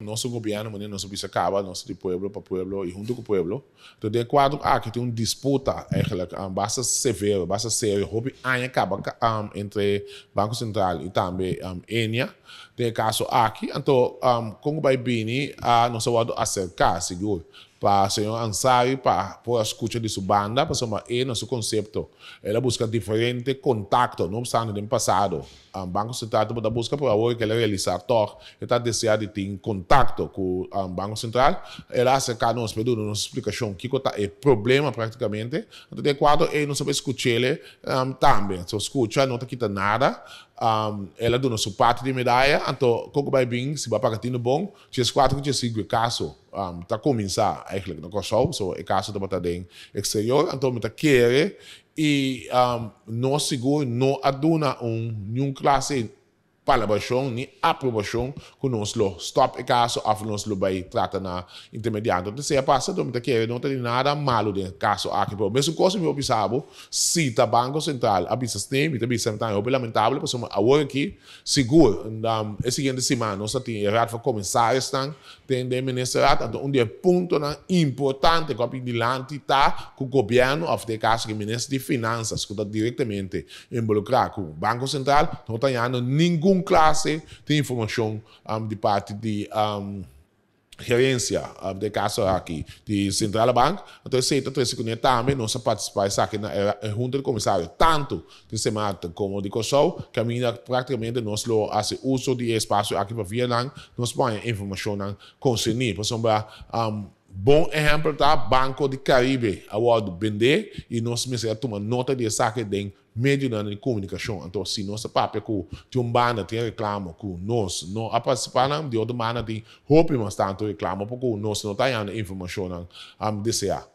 Nos gobierno, manera nos a bisa caba, nos di pueblo pa pueblo y hunto cu pueblo. Entonces, den e cuadro aki tin un disputa eigenlijk basta severo, basta serio, hopi aña caba entre Banco Central y tambe Ennia den e caso aki. Anto, con cu bay bini, nos a wordo acerca sigur pa señor Ansary pa por a scucha di su banda, pasobra e na su concepto el a busca diferente contacto, no obstante den pasado Banco Central tabata busca, pero awor cu el a realisa tog e ta desea di tin contacto cu Banco Central. El a acerca nos pa e duna nos explicacion kico ta e problema practicamente. Anto den e cuadro ey nos a bay scuchele tambe. So scucha no ta kita nada. El a duna su parti di medaya, anto con cu bay bin si bo a paga tino bon, 14 ku 15 e kaso ta kuminsá eigenlijk na Kòrsou, so e kaso tabata den eksterior, anto mi ta kere i nos sigur no a duna un niun klase palabrashon ni aprobashon ku nos lo stòp e kaso òf nos lo bai trata na intermediante. Anto esei a pasa, anto mi ta kere no ta tin nada malu den e kaso aki, pero mesun kos mi por bisa bo, si ta Banko Sentral a bisa snei, mi ta bisa mi ta hopi lamentable pasobra awor aki Sigur, e siguiente siman nos ta tin e Raad van Commissarisnan den den Ministerraad, anto un di e puntonan importante ku a bin dilanti ta ku gobièrnu òf den e kaso aki Minister di Finansas ku ta direktamente involukrá ku Banko Sentral no ta hañando ningun klase di informashon di parti di Gerencia, den caso aki di Centrale Bank, anto esey ta trece cune tambe nos a participa esaki na e Hunta di Comisario tanto di Sint Maarten como di Corsou, caminda practicamente nos lo haci uso di e espacio aki pa via nan nos por haña informacionnan concerni, pasobra bon ehempel ta Banco di Caribe a wordo bende y nos mester a tuma nota di esaki den medionan di komunikashon. Anto si nos ta papia ku tin un banda tin reklamo ku nos no a partisipá nan, di otro banda tin hopi mas tantu reklamo por ku nos no ta hañando informashonnan deseá.